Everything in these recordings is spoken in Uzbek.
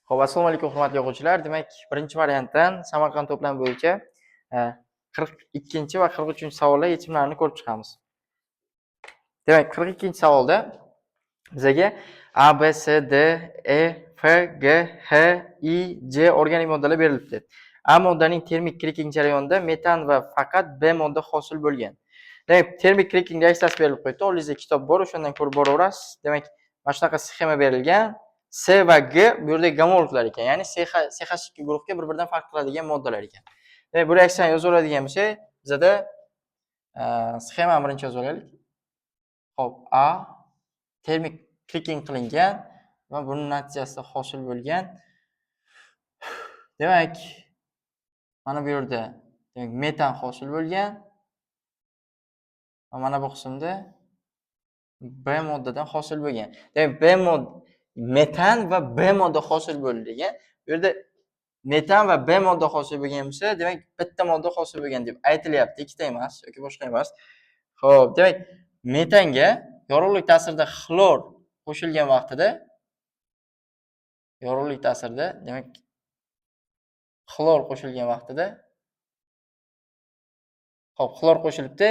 Xo'p, assalomu alaykum, hurmatli o'quvchilar. Demak, birinchi variantdan Samarqand to'plami bo'yicha 42 va 43-savollar yechimlarini ko'rib chiqamiz. Demak, 42-savolda bizaga A, B, C, D, E, F, G, H, I, J organik moddalar berilibdi. A moddaning termik kreking jarayonida metan va faqat B modda hosil bo'lgan. Demak, termik kreking reaksiyasi berilib qo'yibdi. Oldingizda kitob bor, o'shandan ko'rib boraverasiz. Demak, mana shunaqa sxema berilgan. C va G bu yerda gomologlar ekan, ya'ni CH2 guruhga bir-biridan farq qiladigan moddalar ekan. Demak, bu reaksiyani yozib oladigan bo'lsak, bizada sxemani birinchi yozib olaylik. Xo'p, A termik kreking qilingan va buning natijasida hosil bo'lgan. Demak, mana bu yerda demak metan hosil bo'lgan va mana bu qismda B moddadan hosil bo'lgan. Demak, B metan va B modda hosil bo'ldi degan. Bu yerda metan va B modda hosil bo'lgan bo'lsa, demak bitta modda hosil bo'lgan deb aytilyapti, ikkita emas yoki boshqa emas. Xo'p, demak, metanga yorug'lik ta'sirida xlor qo'shilgan vaqtida yorug'lik ta'sirida, demak, xlor qo'shilgan vaqtida, xo'p, xlor qo'shilibdi,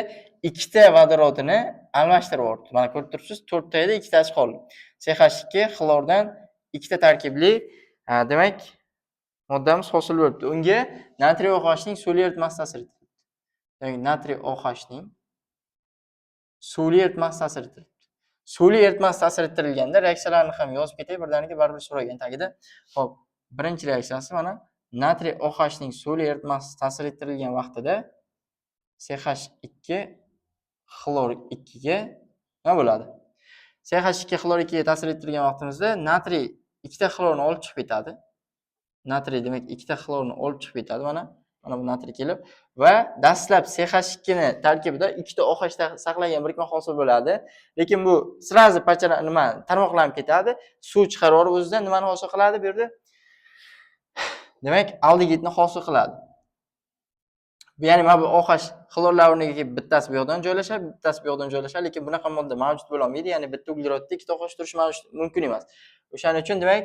ikkita vodorodini almashtirib yubordi. Mana ko'rib turibsiz, to'rtta edi, ikkitasi qoldi. CH2 xlordan ikkita tarkibli, demak, moddamiz hosil bo'libdi. Unga natriy OHning suvli eritmasi ta'sir etibdi. Demak, natriy OHning suvli eritmasi ta'sir etibdi. Suvli eritmasi ta'sir ettirilganda reaksiyalarni ham yozib ketay, birdaniga baribir so'ragan tagida. Xo'p, birinchi reaksiyasi mana natriy OHning suvli eritmasi ta'sir ettirilgan vaqtida CH2 xlor 2 ga nima bo'ladi? CH2 xlor 2 ga ta'sir ettirgan vaqtimizda natriy ikkita xlorni olib chiqib ketadi. Natriy demak ikkita xlorni olib chiqib ketadi mana. Mana bu natriy kelib va dastlab CH2 ni tarkibida ikkita OH saqlangan birikma hosil bo'ladi. Lekin bu сразу parchalar nima tarmoqlanib ketadi. Suv chiqarib yuborib o'zidan nimani hosil qiladi bu yerda? Demak, aldegidni hosil qiladi. Ya'ni mana bu OH xlorlar o'rniga kelib bittasi bu yoqdan joylashadi, bittasi bu yoqdan joylashadi, lekin bunaqa modda mavjud bo'la olmaydi. Ya'ni bitta uglerodda ikkita OH turishi mumkin emas. O'shaning uchun demak,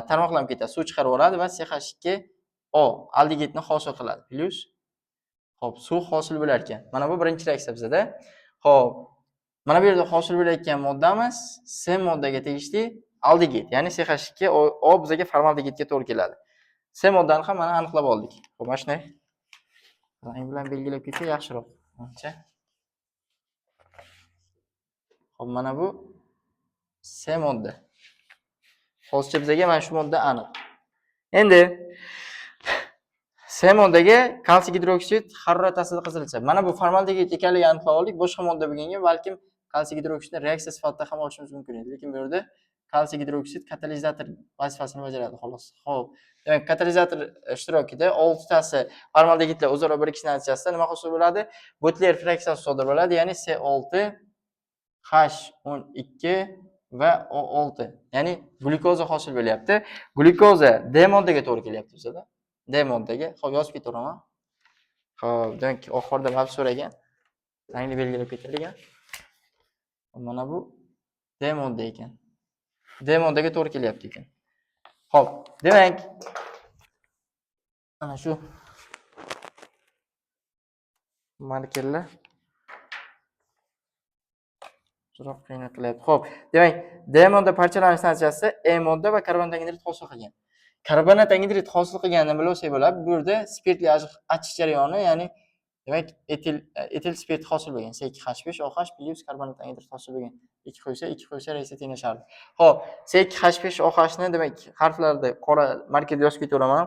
tarmoqlanib ketadi, suv chiqarib yuboradi va CH2O aldegidni hosil qiladi. Plyus xo'p, suv hosil bo'lar ekan. Mana bu birinchi reaksiya bizada. Xo'p, mana bu yerda hosil bo'layotgan moddamiz C moddaga tegishli aldegid, ya'ni CH2O bizga formaldegidga to'g'ri keladi. C moddani ham mana aniqlab oldik. Xo'p, mana shunday rang bilan belgilab ketsak yaxshiroq. Ancha. Xo'p, mana bu C modda. Hozircha bizga mana shu modda aniq. Endi C moddaga kalsiy gidroksid harorat ta'sirida qizitilsa, mana bu formaldegid ekanligini aniqlab oldik. Boshqa modda bo'lganga balkim kalsiy gidroksidni reaksiya sifatida ham olishimiz mumkin edi. Lekin bu yerda kalsiy gidroksid katalizator vazifasini bajaradi xolos. Xo'p, demak, katalizator ishtirokida 6 tasi formaldegidlar o'zaro birikishi natijasida nima hosil bo'ladi? Butler reaksiyasi sodir bo'ladi, ya'ni C6 H12 va O6, ya'ni glyukoza hosil bo'lyapti. Glyukoza D moddaga to'g'ri kelyapti bizada. D moddaga. Xo'p, yozib ketaveraman. Xo'p, demak, oxirida mab so'ragan. Rangli belgilab ketilgan. Mana bu D modda ekan. D moddaga to'g'ri kelyapti ekan. Xo'p, demak, mana shu markerlar biroq qiynatilyapti. Xo'p, demak, D modda parchalanish natijasida E modda va karbonat angidrid hosil qilgan. Karbonat angidrid hosil qilganini bilsak bo'ladi. Bu yerda spirtli achish jarayoni, ya'ni demak, etil spirt hosil bo'lgan. C2H5OH plyus karbonat angidrid hosil bo'lgan. 2 qo'ysa, 2 qo'ysa reaksiya tenglashardi. Xo'p, C2H5OH ni demak harflarda qora markerda yozib ketaveraman.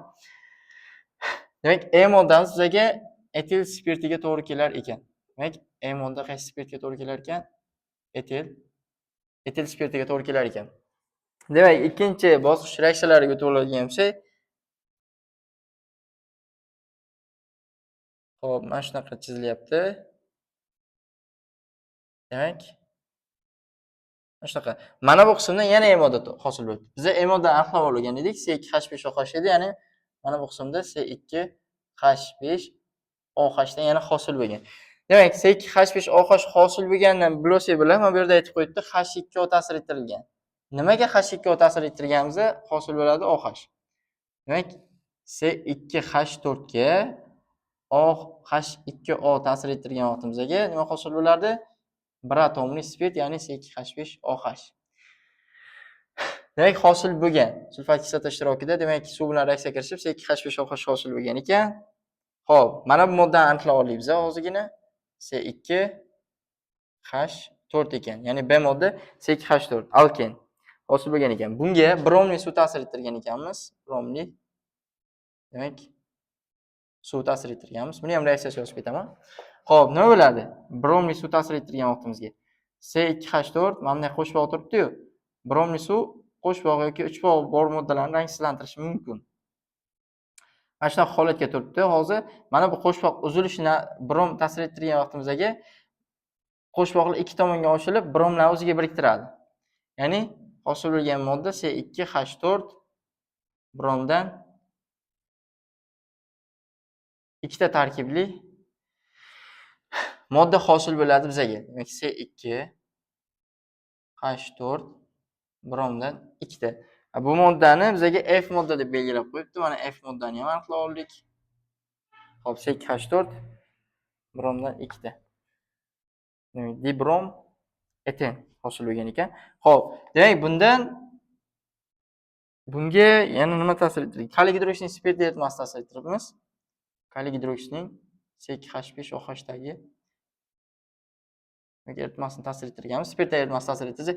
Demak, E moddamiz bizga etil spirtiga to'g'ri kelar ekan. Demak, E modda qaysi spirtga to'g'ri kelar ekan? Etil spirtiga to'g'ri kelar ekan. Demak, ikkinchi bosqich reaksiyalariga to'g'ri bo'lsak, xo'p, mana shunaqa chizilyapti. Demak, mana shunaqa. Mana bu qismdan yana E modda hosil bo'ldi. Biz E moddani aniqlab olgan edik. C2H5OH edi, ya'ni mana bu qismda C2H5OH dan yana hosil bo'lgan. Demak, C2H5OH hosil bo'lganidan bilsak bo'ladi. Mana bu yerda aytib qo'yibdi, H2O ta'sir ettirilgan. Nimaga H2O ta'sir ettirganimizda hosil bo'ladi OH. Demak, C2H4 ga OH2O ta'sir ettirgan vaqtimizda nima hosil bo'lardi? Bir atomli spirt, ya'ni C2H5OH. Demak, hosil bo'lgan sulfat kislota ishtirokida, demak, suv bilan reaksiya kirishib C2H5OH hosil bo'lgan ekan. Xo'p, mana bu moddani aniqlab oldik biz hozirgina. C2H4 ekan. Ya'ni B modda C2H4 alken hosil bo'lgan ekan. Bunga bromli suv ta'sir ettirgan ekanmiz. Bromli, demak, suv ta'sir ettirganmiz. Buni ham reaksiyasi yozib ketaman. Xo'p, nima bo'ladi? Bromli suv ta'sir ettirgan vaqtimizga C2H4 mana bunday qo'shbog' turibdi-yu. Bromli suv qo'shbog' yoki uchbog' bor moddalarni rangsizlantirishi mumkin. Mana shunaqa holatga turibdi. Hozir mana bu qo'shboq uzilishini brom ta'sir ettirgan vaqtimizdagi qo'shboqlar ikki tomonga oshilib, bromlarni o'ziga biriktiradi. Ya'ni hosil bo'lgan modda C2H4 bromdan ikkita tarkibli modda hosil bo'ladi bizaga. Demak, C2H4 bromdan ikkita. Bu moddani bizaga F modda deb belgilab qo'yibdi. Mana F moddani ham aniqlab oldik. Xo'p, C2H4 bromdan ikkita. Demak, dibrom eten hosil bo'lgan ekan. Xo'p, demak, bundan bunga yana nima ta'sir ettirdik? Kaliy gidroksidning spirt eritmasi ta'sir ettiribmiz. Kaliy gidroksidning C2H5OHdagi eritmasini ta'sir ettirganmiz. Spirt eritmasi ta'sir ettirsa,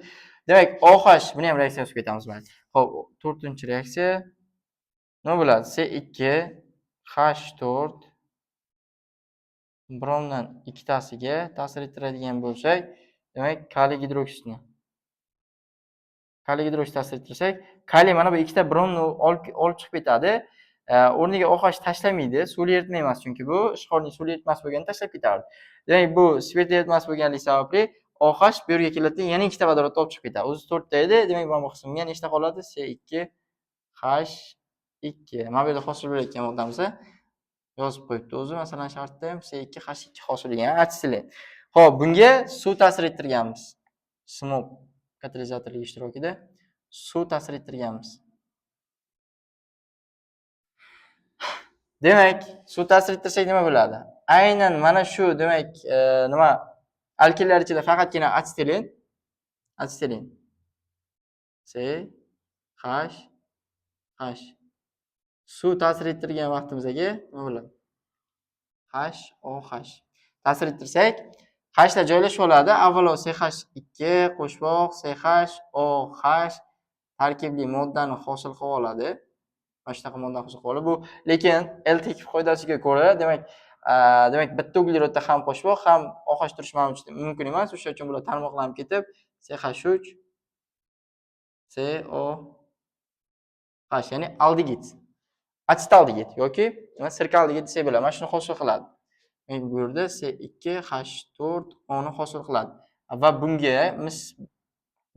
demak, OH, buni ham reaksiya yozib ketamiz mayli. Xo'p, 4-reaksiya nima bo'ladi? C2H4 bromdan ikkitasiga ta'sir ettiradigan bo'lsak, demak, kaliy gidroksidni ta'sir ettirsak, kaliy mana bu ikkita bromni olib chiqib ketadi. O'rniga OH tashlamaydi, suvli eritma emas, chunki bu ishqorning suvli eritmasi bo'lganini tashlab ketardi. Demak, bu spirt eritmasi bo'lganligi sababli OH bu yerga keladi, yana ikkita vodorod olib chiqib ketadi. O'zi 4 ta edi, demak, mana bu qismga nechta qoladi? C2H2. Mana bu yerda hosil bo'layotgan moddamiz yozib qo'yibdi o'zi, masalan, shartda ham C2H2 hosil bo'lgan atsetilen. Xo'p, bunga suv ta'sir ettirganmiz. SMOP katalizatorlik ishtirokida suv ta'sir ettirganmiz. Demak, suv ta'sir ettirsak nima bo'ladi? Aynan mana shu, demak, nima alkinlar ichida faqatgina atsetilen C H H suv ta'sir ettirgan vaqtimizga nima bo'ladi? H O H ta'sir ettirsak, Hlar joylashib oladi. Avvalo CH2 qo'shboq CH O H tarkibli moddani hosil qilib oladi. Mana shunaqa moddani hosil qilib oladi. Bu lekin L tekib qoidasiga ko'ra, demak, bitta uglerodda ham qo'shboq, ham OH turishi mumkin emas. O'sha uchun bular tarmoqlanib ketib CH3 CO H, ya'ni aldegid, acetaldegid yoki sirkaldegid desak bo'ladi. Mana shuni hosil qiladi. Demak, bu yerda C2H4O ni hosil qiladi. Va bunga mis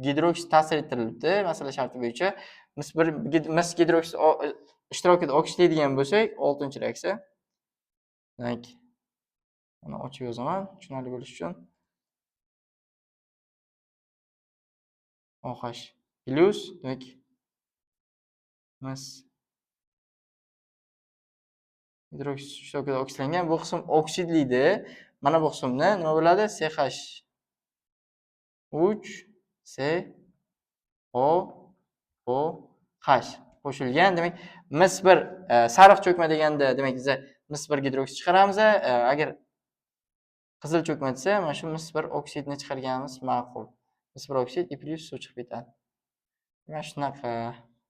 gidroksid ta'sir ettirilibdi. Masala sharti bo'yicha mis gidroksid ishtirokida oksidlaydigan bo'lsak, 6-reaksiya. Demak, mana ochib yozaman, tushunarli bo'lishi uchun. OH plyus, demak, mis gidroksid ishtirokida oksidlangan. Bu qism oksidlaydi. Mana bu qismni nima bo'ladi? CH3 C O O H qo'shilgan. Demak, mis bir sariq cho'kma deganda, demak, biz mis bir gidroksid chiqaramiz. Agar qizil cho'kma desa, mana shu mis bir oksidni chiqarganimiz ma'qul. Mis bir oksid i plyus suv chiqib ketadi. Mana shunaqa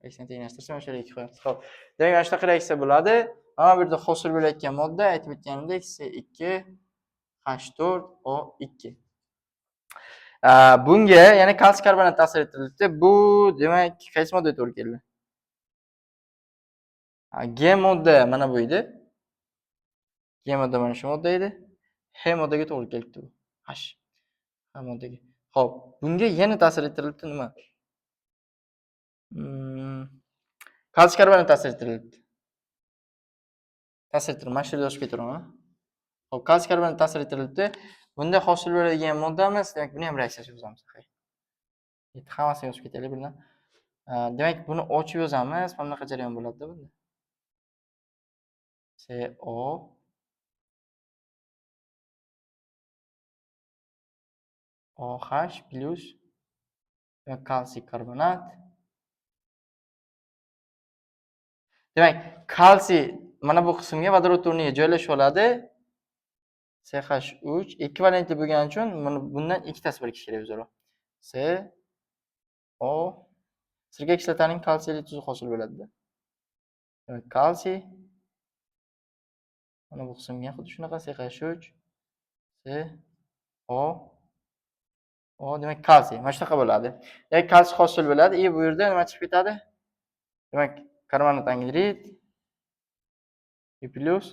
reaksiyani tenglashtirsa, mana shu yerga qo'yamiz. Xo'p, demak, mana shunaqa reaksiya bo'ladi. Mana bu yerda hosil bo'layotgan modda aytib o'tganimdek C2H4O2. Bunga yana kalsiy karbonat ta'sir ettirilibdi. Bu demak qaysi moddaga to'g'ri keldi? G modda mana bu edi. G modda mana shu modda edi. H moddaga to'g'ri kelibdi bu. H. H moddaga. Xo'p, bunga yana ta'sir ettirilibdi nima? Kalsiy karbonat ta'sir ettirilibdi. Ta'sir ettirib, mana shu yerda yozib ketiraman. Xo'p, kalsiy karbonat ta'sir ettirilibdi. Bunda hosil bo'ladigan moddamiz, demak, buni ham reaksiyasi yozamiz. Hammasini yozib ketaylik birdan. Demak, buni ochib yozamiz. Mana bunaqa jarayon bo'ladi-da bunda. CO OH plyus kalsiy karbonat. Demak, kalsiy mana bu qismga vodorod o'rniga joylashib oladi. CH3 ekvivalentli bo'lgani uchun bundan ikkitasi birikishi kerak o'zaro. C O sirka kislotaning kalsiyli tuzi hosil bo'ladi. Demak, kalsiy mana bu qismga xuddi shunaqa CH3 C O O, demak kalsiy mana shunaqa bo'ladi. Demak, kalsiy hosil bo'ladi. Bu yerda nima chiqib ketadi? Demak, karbonat angidrid plyus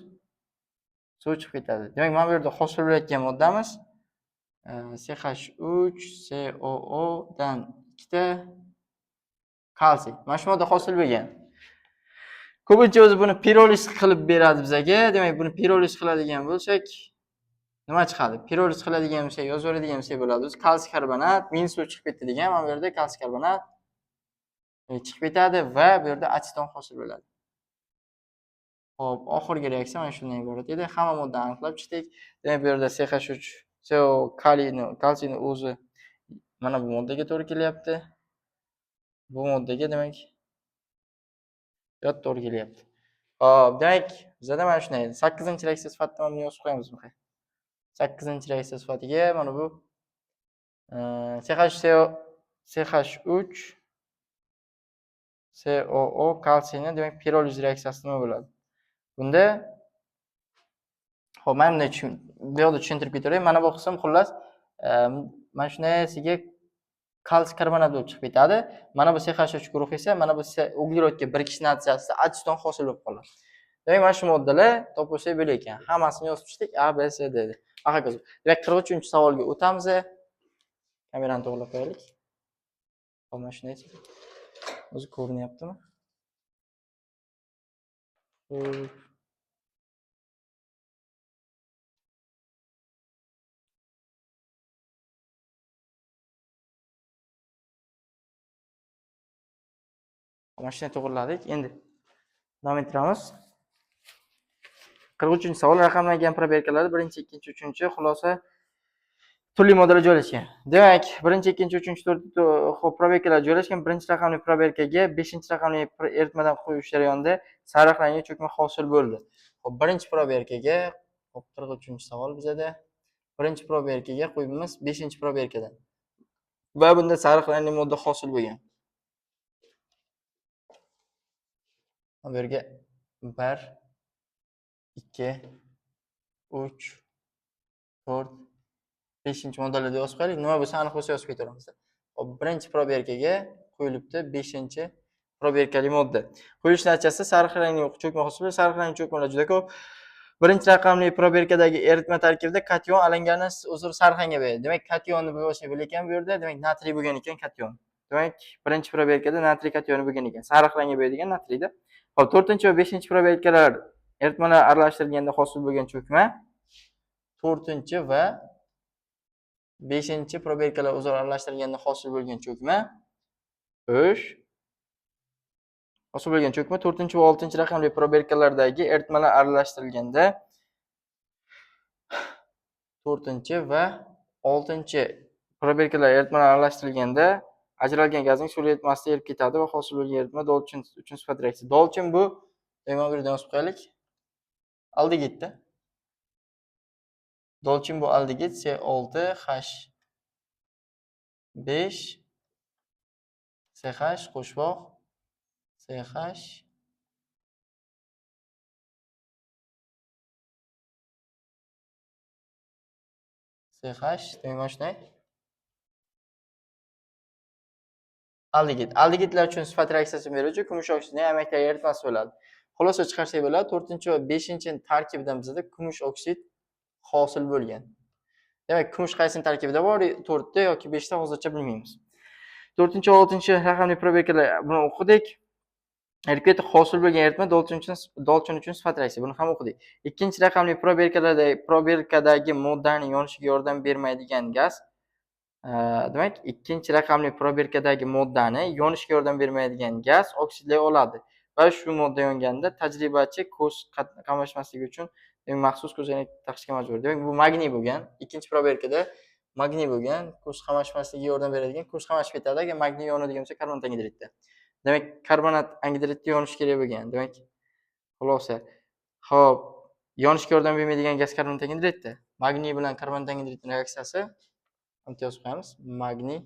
suv chiqib ketadi. Demak, mana bu yerda hosil bo'layotgan moddamiz CH3 COO dan ikkita kalsiy. Mana shu modda hosil bo'lgan. Ko'pincha o'zi buni piroliz qilib beradi bizga. Demak, buni piroliz qiladigan bo'lsak, nima chiqadi? Piroliz qiladigan bo'lsak, yozib yuboradigan bo'lsak bo'ladi. O'zi kalsiy karbonat minus suv chiqib ketdi degan, mana bu yerda kalsiy karbonat chiqib ketadi va bu yerda aceton hosil bo'ladi. Xo'p, oxirgi reaksiya mana shundan iborat edi. Hamma moddani aniqlab chiqdik. Demak, bu yerda CH3 CO kalsiyni o'zi mana bu moddaga to'g'ri kelyapti. Bu moddaga demak yod to'g'ri kelyapti. Xo'p, demak, bizada mana shunday 8-reaksiya sifatida mana buni yozib qo'yamiz. 8-reaksiya sifatiga mana bu CH3 COO kalsiyni demak piroliz reaksiyasi nima bo'ladi? Bunda xo'p, mana bunday bu yoqda tushuntirib ketaveray. Mana bu qism xullas mana shundaysiga kalsiy karbonat bo'lib chiqib ketadi. Mana bu CH3 guruhi esa mana bu uglerodga birikish natijasida aceton hosil bo'lib qoladi. Demak, mana shu moddalar topilsa bo'lar ekan. Hammasini yozib chiqdik. A, B, C, D. Hokazo. Demak, 43-savolga o'tamiz. Kamerani to'g'rilab qo'yaylik. Xo'p, mana shunday. O'zi ko'rinyaptimi? Xo'p. Mana shunday to'g'riladik. Endi davom ettiramiz. 43-savol raqamlangan proberkalarda 1, 2, 3 xulosa turli moddalar joylashgan. Demak, 1, 2, 3, 4 xo'p proberkalar joylashgan. 1-raqamli proberkaga 5-raqamli eritmadan quyish jarayonida sariq rangli cho'kma hosil bo'ldi. Xo'p, 1-proberkaga, xo'p 43-savol bizada. 1-proberkaga qo'yibmiz 5-proberkadan. Va bunda sariq rangli modda hosil bo'lgan. Bu yerga 1, 2, 3, 4, 5-moddalarda yozib qo'yaylik. Nima bo'lsa aniq bo'lsa yozib ketaveramiz. Xo'p, 1-proberkaga qo'yilibdi 5-proberkali modda. Qo'yilish natijasida sariq rangli cho'kma hosil bo'ldi. Sariq rangli cho'kmalar juda ko'p. 1-raqamli proberkadagi eritma tarkibida kation alangani o'zaro sariq rangga beradi. Demak, kationni bo'lsa ekan bu yerda, demak natriy bo'lgan ekan kation. Demak, 1-proberkada natriy kationi bo'lgan ekan. Sariq rangga beradigan natriyda. Xo'p, 4 va 5-proberkalar eritmalar aralashtirilganda hosil bo'lgan cho'kma 4 va 5-proberkalar o'zaro aralashtirilganda hosil bo'lgan cho'kma 3 hosil bo'lgan cho'kma 4 va 6-raqamli proberkalardagi eritmalar aralashtirilganda 4 va 6-proberkalar eritmalar aralashtirilganda ajralgan gazning suvli eritmasida erib ketadi va hosil bo'lgan eritma dolchin uchun sifat reaksiya. Dolchin bu, demak, bu yerdan yozib qo'yaylik. Aldegidda. Dolchin bu aldegid C6H5 CH qo'shboq CH CH, demak mana shunday. Aldegid. Aldegidlar uchun sifat reaksiyasini beruvchi kumush oksidning ammiakdagi eritmasi bo'ladi. Xulosa chiqarsak bo'ladi, 4 va 5 tarkibidan bizda kumush oksid hosil bo'lgan. Demak, kumush qaysining tarkibida bor? 4 ta yoki 5 ta hozircha bilmaymiz. 4 va 6 raqamli proberkalar buni o'qidik. Erib ketib hosil bo'lgan eritma dolchin uchun sifat reaksiya. Buni ham o'qidik. 2 raqamli proberkadagi moddaning yonishiga yordam bermaydigan gaz. Demak, ikkinchi raqamli probirkadagi moddani yonishga yordam bermaydigan gaz oksidlay oladi va shu modda yonganda tajribachi ko'z qamashmasligi uchun maxsus ko'zoynak taqishga majbur. Demak, bu magniy bo'lgan. Ikkinchi probirkada magniy bo'lgan, ko'z qamashmasligiga yordam beradigan, ko'z qamashib ketadi agar magniy yonadigan bo'lsa karbonat angidridda. Demak, karbonat angidridda yonishi kerak bo'lgan. Demak, xulosa. Xo'p, yonishga yordam bermaydigan gaz karbonat angidridda. Magniy bilan karbonat angidridning reaksiyasi bitta yozib qo'yamiz. Magniy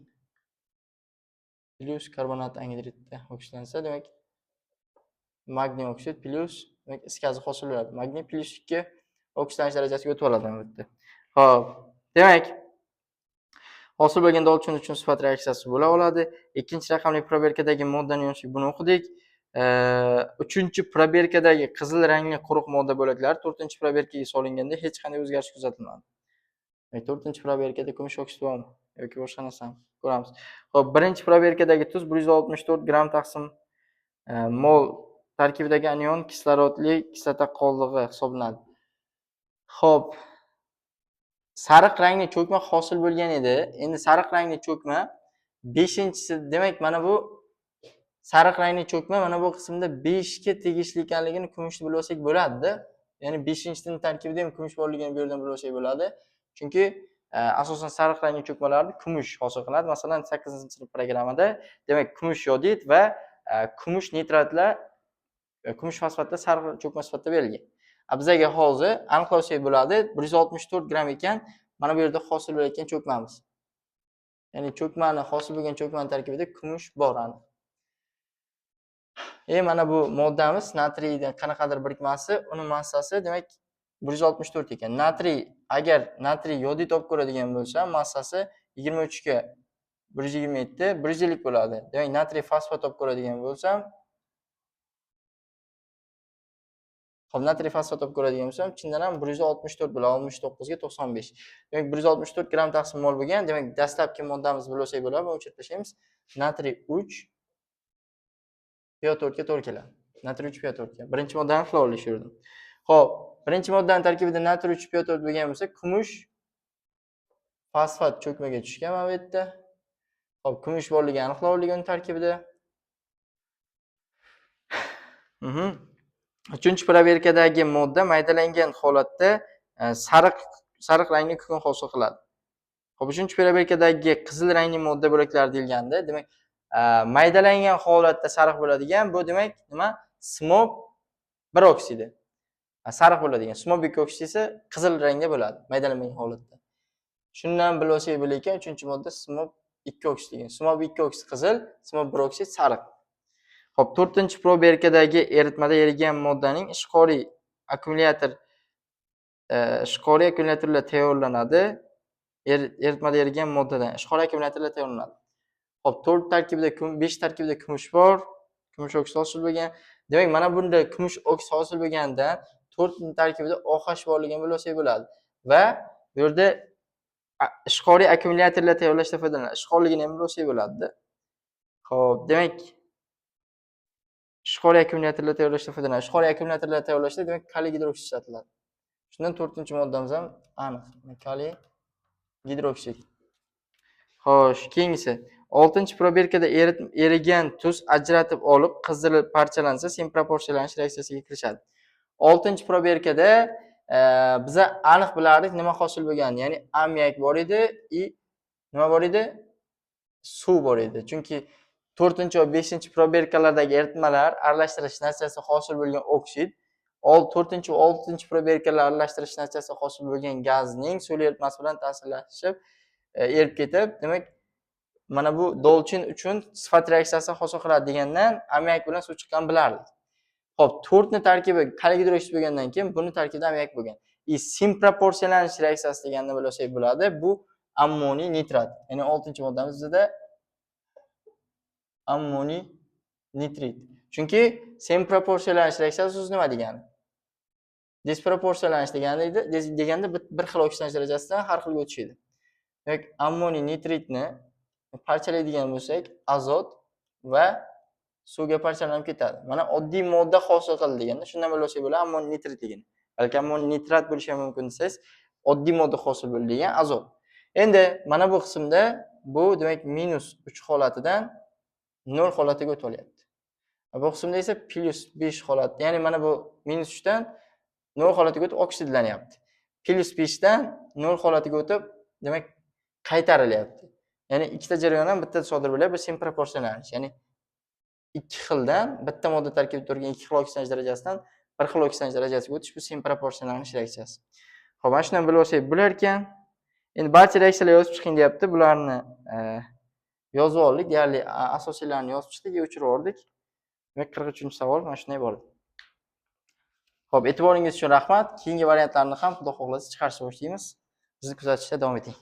plyus karbonat angidridda oksidlansa, demak, magniy oksid plyus, demak, is gazi hosil bo'ladi. Magniy plyus 2 oksidlanish darajasiga o'tib oladi mana bu yerda. Xo'p, demak, hosil bo'lgan dolchin uchun sifat reaksiyasi bo'la oladi. Ikkinchi raqamli probirkadagi moddani yonishi, buni o'qidik. Uchinchi probirkadagi qizil rangli quruq modda bo'laklari to'rtinchi probirkaga solinganda hech qanday o'zgarish kuzatilmadi. Demak, to'rtinchi probirkada kumush oksid bormi yoki boshqa narsami ko'ramiz. Xo'p, birinchi probirkadagi tuz 164 gramm taqsim mol tarkibidagi anion kislorodli kislota qoldig'i hisoblanadi. Xo'p, sariq rangli cho'kma hosil bo'lgan edi. Endi sariq rangli cho'kma 5-inchisi, demak, mana bu sariq rangli cho'kma mana bu qismda 5 ga tegishli ekanligini kumushni bilib olsak bo'ladi-da. Ya'ni 5-inchisining tarkibida ham kumush borligini bu yerdan bilib olsak bo'ladi. Chunki asosan sariq rangli cho'kmalarni kumush hosil qiladi. Masalan, 8-sinf programmada, demak, kumush yodid va kumush nitratlar, kumush fosfatlar sariq cho'kma sifatida berilgan. Bizga hozir aniqlasak bo'ladi, 164 gramm ekan mana bu yerda hosil bo'layotgan cho'kmamiz. Ya'ni cho'kmani, hosil bo'lgan cho'kmani tarkibida kumush bor aniq. Mana bu moddamiz natriydan qanaqadir birikmasi, uni massasi demak 164 ekan. Natriy, agar natriy yodid olib ko'radigan bo'lsa, massasi 23 ga 127, 150 bo'ladi. Demak, natriy fosfat olib ko'radigan bo'lsam, xo'p, natriy fosfat olib ko'radigan bo'lsam, chindan ham 164 bo'ladi, 69 ga 95. Demak, 164 gramm taqsim mol bo'lgan. Demak, dastlabki moddamiz bilsak bo'ladi, buni o'chirib tashlaymiz. Natriy 3 PO4 ga to'g'ri keladi. Natriy 3 PO4 ga. Birinchi moddani xlorli shu yerda. Xo'p, birinchi moddaning tarkibida natriy 3 PO4 bo'lgan bo'lsa, kumush fosfat cho'kmaga tushgan mana bu yerda. Xo'p, kumush borligi aniqlangan uning tarkibida. Uchinchi probirkadagi modda maydalangan holatda sariq rangli kukun hosil qiladi. Xo'p, uchinchi probirkadagi qizil rangli modda bo'laklari deyilganda, demak, maydalangan holatda sariq bo'ladigan, bu demak nima? Smob 1 oksidi. Sariq bo'ladigan. Smob 2 oksidi esa qizil rangda bo'ladi, maydalanmagan holatda. Shundan bilib olsak bo'lar ekan, uchinchi modda smob 2 oksid degan. Smob 2 oksid qizil, smob 1 oksid sariq. Xo'p, to'rtinchi probirkadagi eritmada erigan moddaning ishqoriy akkumulyator, ishqoriy akkumulyatorlar tayyorlanadi. Eritmada erigan moddadan ishqoriy akkumulyatorlar tayyorlanadi. Xo'p, 4 tarkibida 5 tarkibida kumush bor, kumush oksid hosil bo'lgan. Demak, mana bunda kumush oksid hosil bo'lganda 4 tarkibida OH borligini bilib olsak bo'ladi. Va bu yerda ishqoriy akkumulyatorlar tayyorlashda foydalaniladi. Ishqorligini ham bilib olsak bo'ladi-da. Xo'p, demak, ishqoriy akkumulyatorlar tayyorlashda foydalaniladi. Ishqoriy akkumulyatorlar tayyorlashda demak kaliy gidroksid ishlatiladi. Shundan 4-moddamiz ham aniq. Kaliy gidroksid. Xo'sh, keyingisi 6-probirkada erigan tuz ajratib olib, qizdirilib parchalansa, semproporsiyalanish reaksiyasiga kirishadi. 6-probirkada biza aniq bilardik nima hosil bo'lganini, ya'ni ammiak bor edi i nima bor edi? Suv bor edi. Chunki 4 va 5-probirkalardagi eritmalar aralashtirish natijasida hosil bo'lgan oksid, 4 va 6-probirkalar aralashtirish natijasida hosil bo'lgan gazning suvli eritmasi bilan ta'sirlashib, erib ketib, demak, mana bu dolchin uchun sifat reaksiyasi hosil qiladi degandan ammiak bilan suv chiqqan bilardik. Xo'p, 4 ni tarkibi kaliy gidroksid bo'lgandan keyin buni tarkibida ammiak bo'lgan. I simproporsiyalanish reaksiyasi deganni bilsak bo'ladi. Bu ammoniy nitrat. Ya'ni 6-moddamiz bizda ammoniy nitrit. Chunki semproporsiyalanish reaksiyasi so'zi nima degani? Disproporsiyalanish degani edi, deganda bir xil oksidlanish darajasidan har xilga o'tish edi. Demak, ammoniy nitritni parchalaydigan bo'lsak, azot va suvga parchalanib ketadi. Mana oddiy modda hosil qildi deganda shundan bilib olsak bo'ladi ammoniy nitritligini. Balki ammoniy nitrat bo'lishi ham mumkin desangiz, oddiy modda hosil bo'ldi degan azot. Endi mana bu qismda bu demak -3 holatidan 0 holatiga o'tib olyapti. Bu qismda esa +5 holat, ya'ni mana bu -3 dan 0 holatiga o'tib oksidlanyapti. +5 dan 0 holatiga o'tib, demak qaytarilyapti. Ya'ni ikkita jarayon ham bittada sodir bo'lyapti. Bu sem proporsional. Ya'ni ikki xildan bitta modda tarkibida turgan ikki xil oksidlanish darajasidan bir xil oksidlanish darajasiga o'tish bu sem proporsionalnish reaksiyasi. Xo'p, mana shundan bilib olsak bo'lar ekan. Endi barcha reaksiyalar yozib chiqing deyapti. Bularni yozib oldik. Deyarli asosiylarini yozib chiqdik, o'chirib yubordik. Demak, 43-savol mana shunday bo'ldi. Xo'p, e'tiboringiz uchun rahmat. Keyingi variantlarni ham Xudo xohlasa chiqarishni boshlaymiz. Bizni kuzatishda davom eting.